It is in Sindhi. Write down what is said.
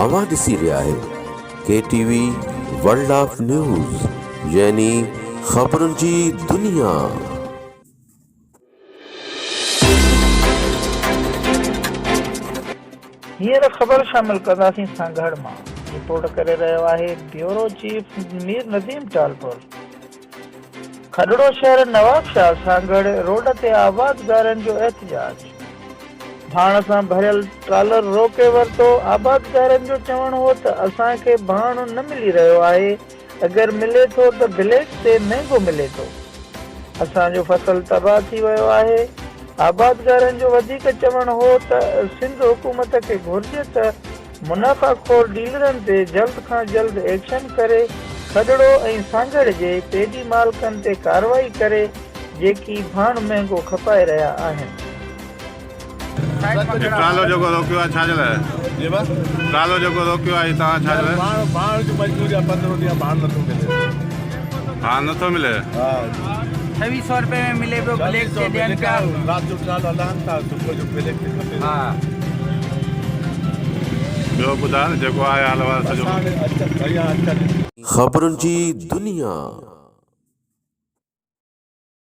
اوهان ڏسي رهيا آهيو K T V world of news يعني خبرن جي دنيا. هينئر خبر شامل ڪنداسين سانگهڙ مان، رپورٽ ڪري رهيو آهي بيورو چيف مير نديم ٽالپر. کڏڙو شهر نوابشاهه سانگهڙ روڊ تي آبادگارن جو احتجاج، ڀاڻ سان ڀريل ٽرالر روڪي ورتو، آبادگارن جو چوڻ هو ته اسان کي ڀاڻ نه ملي رهيو آهي، اگر ملي ٿو ته بليڪ تي مهنگو ملي ٿو، اسان جو فصل تباهه ٿي ويو آهي، آبادگارن جو وڌيڪ چوڻ هو ته سنڌ حڪومت کي گهرجي ته منافع خور ڊيلرن تي جلد کان جلد ايڪشن ڪري کڏڙو ۽ سانگهڙ جي پيڊي مالڪن تي ڪارروائي ڪري جيڪي ڀاڻ مهنگو کپائي رهيا آهن. هي ٽرالو جيڪو روڪيو آهي ڇا جي لاء؟ جي با. ٽرالو جيڪو روڪيو آهي توهان ڇا جي لاء؟ ڀاڻ ڀاڻ جي مجبوري آهي 15 ڏينهن ڀاڻ نٿو ملي. ڀاڻ نٿو ملي؟ ها. ڇويهه سو روپئي ۾ ملي پيو بليڪ تي ڏين پيا. رات جو ٽرالو هلائن ٿا صبح جو بليڪ تي کپي. ها. ٻيو ٻڌاء نه جيڪو آهي حال احوال سڄو. خبرن جي دنيا.